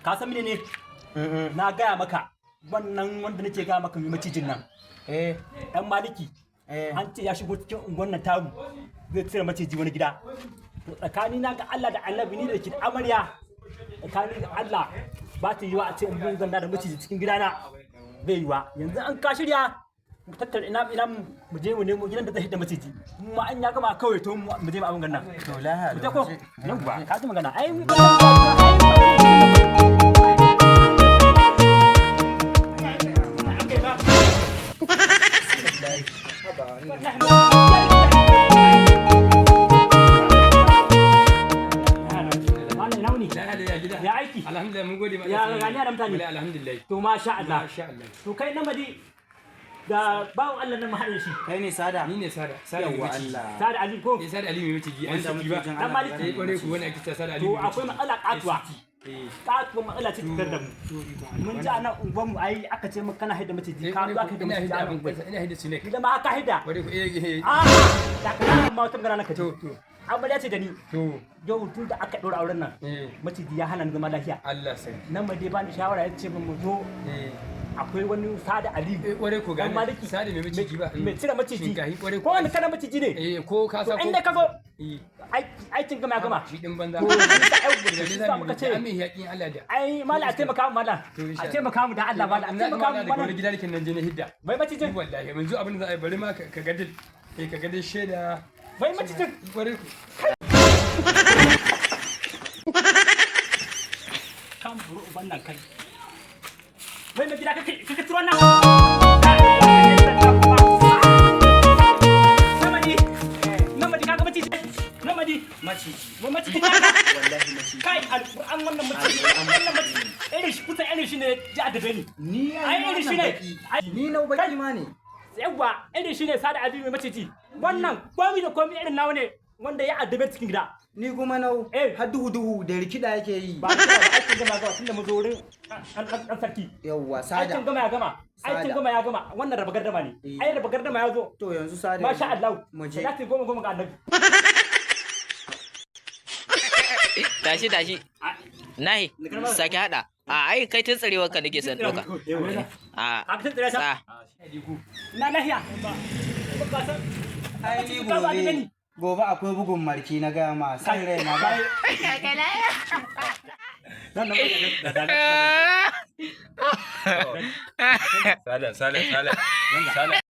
Ka san mene ne? Na gaya maka wannan wanda nake gaya maka mai macijin nan. Eh. Dan Maliki. Eh. An ce ya shigo cikin unguwar nan tamu zai cire maciji wani gida. To tsakani na ga Allah da Annabi, ni da ke da amarya, tsakani ga Allah ba ta yiwa a ce in bin zanda da maciji cikin gidana, bai yiwa. Yanzu an ka shirya mu tattara ina ina mu je mu nemo gidan da zai hidda maciji, mu ma an ya gama kawai, to mu je mu abin gannan. To laha. Mu je ko yawwa, ka ji magana ai. Malam, ina wuni? Ya gida. Ya aiki? Alhamdulillah, mun gode ma. Ya gani da mutane? Wallahi alhamdulillah. To masha Allah. Masha Allah. To kai namadi da bawon Allah nan mu haɗe shi. Kai ne Sada? Ni ne Sada. Sada Yawwa mai maciji. Allah. Sada Ali ko? Eh, Sada Ali mai maciji. An Wanda saki muke ba. jin Dan ana Maliki. magana Eh, kwarai ku wani ake cewa Sada Ali To mai maciji. akwai matsala katuwa. Eh. Katuwa matsala ce tattar da mu. To ikon Allah. Mun ji a nan unguwar mu ai aka ce mun kana haida maciji, Eh, ka kwarai zo aka ku haida ina maciji hidda a nan abin unguwar. kansa, ina hidda snake. Gida ma aka haida. Kwarai ku eh eh. Ah, da ka amma wata magana na ka ji. To to. Amarya ce da ni. To. Yau tun da aka ɗora auren nan. Eh. Maciji ya hana ni zama lafiya. Allah sai. Nan ma dai bani shawara ya ce mu zo Eh. akwai wani Sada Aliyu. Eh, kwarai ku Dan gane. Maliki. Sada mai maciji ba. Mai cire maciji. Shinkahi kwarai ku. Ko wani kalan maciji ne. Eh, ko ka To sa ko. inda ka zo Eh. aikin gama ya gama. Shi din banza. To shi sa muka ce Amin yakin Allah da. ai mala a taimaka mu mala To, insha a taimaka mu da Allah mala a taimaka mu daga wani mala gida nake nan je na hidda. bai macijin. Wallahi yanzu abin da za a yi, bari ma ka ga dil. Eh, ka ga dil shaida. Bai macijin. Kwarai ku. Kan buru uban nan kai, bai mai gida kake kake turo nan. Namadi, namadi, kaga maciji, namadi. Maciji. Wai maciji kaga. Wallahi maciji. Kai, alquran wannan maciji, wannan maciji irin shi, kusan irin shi ne ji adabe ni. Ni Ai irin shi ne. Ni nau baki ma ne. Yawwa, irin shi ne Sada Aliyu mai maciji wannan, komi da komi irin nawa ne wanda ya addabe cikin gida. Ni kuma nau Eh. har duhu duhu da rikida yake yi. Ba shi ba, aikin gama ya gama tunda mu zo wurin an sarki. Yawwa Sada. Aikin gama ya gama, aikin Sada. gama ya gama, wannan raba gardama ne. Eh. Ai raba gardama ya zo. To yanzu Sada. Masha Allah. Mu je. Salati goma goma ga Annabi. Tashi tashi. Nahi, sake hada. A ai kai tun tsarewar ka nake son ɗauka. A Ka tun tsare ta. sa. Na lahiya ba ba san. Ai ni Ka zo a gobe. gani. Gobe akwai bugun marki na gaya ma san rai na ba. Nan nan da da. Sada, sada, sada. Sada.